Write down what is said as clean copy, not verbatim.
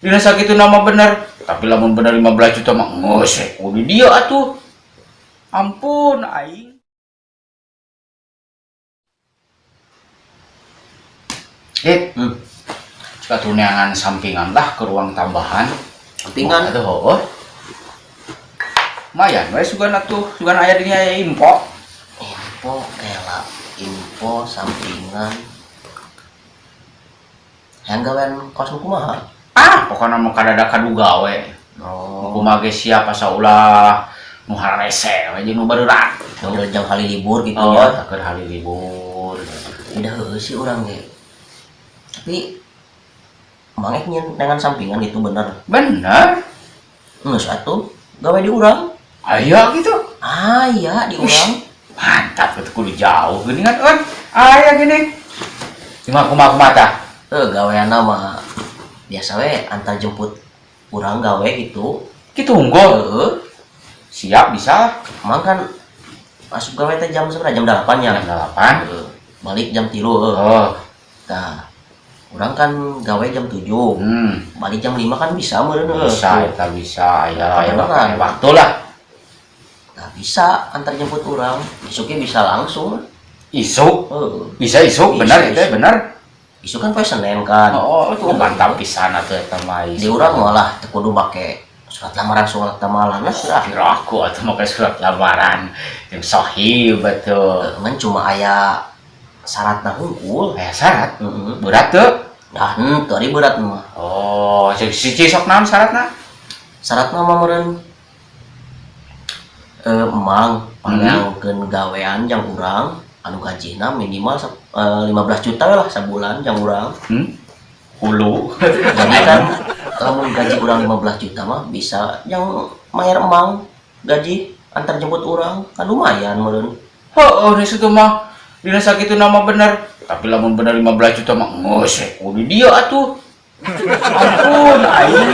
Dina sakitu nama bener. Tapi lamun bener 15 juta mah geus we kudu dia atuh. Ampun aing. Eh, Cik atuh neangan sampingan lah ke ruang tambahan. Sampingan? Atuh heueuh. Lumayan we sugan atuh, sugan aya di aya info. Info kela, info sampingan. Yang gawean kos kumaha? Ah, pokokna mah kadada kaduga we. Oh. Kumaha ge siap asa ulah nu hararese we jeung nu bareurat. Model jam hari libur gitu Oh, ya. keur hari libur. Udah heueuh sih urang ge. Tapi emang ek nyen dengan sampingan gitu bener. Bener. Geus atuh gawe di urang. Aya gitu. Aya di urang. Mantap itu kudu jauh gini kan kan. Aya gini. Cuma kumaha kumaha tah? Gaweanna mah biasa we antar jemput urang gawe gitu. Kitu unggul. Heeh. Siap bisa. Emang kan masuk gawe teh jam seberapa? Jam 8 ya. Jam 8. Heeh. Balik jam 3 heueuh. Oh. Tah, urang kan gawe jam 7. Balik jam 5 kan bisa meureun heueuh. Bisa, eta bisa. Aya aya Beneran. waktu lah. Nah, bisa antar jemput urang. Isuknya bisa langsung. Isuk. Heeh. Bisa isuk, Bisa, bener itu isuk. Bener. Isuk kan poe Senin kan. Oh, itu mantap pisan atuh eta mah. Di urang malah teu kudu make surat lamaran lah sudah. Kira aku atuh make surat lamaran yang sahih betul. Ngan cuma aya syaratna hungkul. Aya syarat? Heeh. Berat tuh. Nah, henteu ari berat mah. Oh, si sok naon syaratna? Syaratna mah meureun emang pangangkeun gawean jang urang anu gajina minimal 15 juta lah sabulan jang urang. Hulu. Jadi kan lamun gaji urang 15 juta mah bisa yang mayar emang gaji antar jemput urang kan lumayan meureun. Heeh, di situ mah dina sakitu nama bener. Tapi lamun bener 15 juta mah geus we kudu dia atuh. Ampun aing.